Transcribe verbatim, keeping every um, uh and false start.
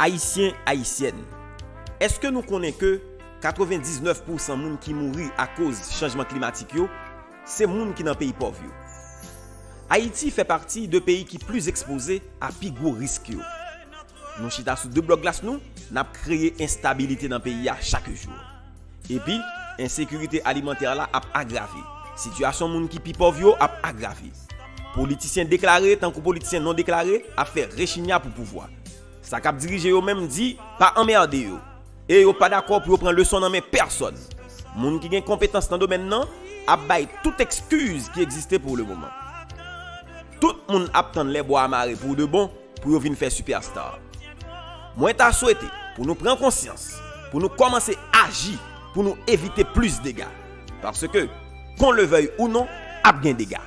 Ayisyen, Ayisyèn, èske nou konnen ke katrevendiznèf pousan moun ki mouri akoz chanjman klimatik yo, se moun ki nan peyi pòv yo? Ayiti fè pati de peyi ki plis ekspoze a pi gwo risk yo. Nou chita sou de blòk glas nou, n ap kreye enstabilite nan peyi a chak jou. Epi, ensekirite alimantè la ap agrave. Sitiyasyon moun ki pi pòv yo ap agrave. Politisyen deklare tankou politisyen non deklare ap fè rechinya pou pouvwa. Sa k ap dirije yo menm di pa anmède yo. E yo pa dakò pou yo pran leson nan men pèsòn. Moun ki gen konpetans nan domèn nan ap bay tout ekskiz ki egziste pou le moman. Tout moun ap tann lè bwa a mare pou de bon pou yo vin fè sipèsta. Mwen ta swete pou nou pran konsyans, pou nou kòmanse aji, pou nou evite plis dega. Paske, qu'on le veuille ou non, ap gen dega.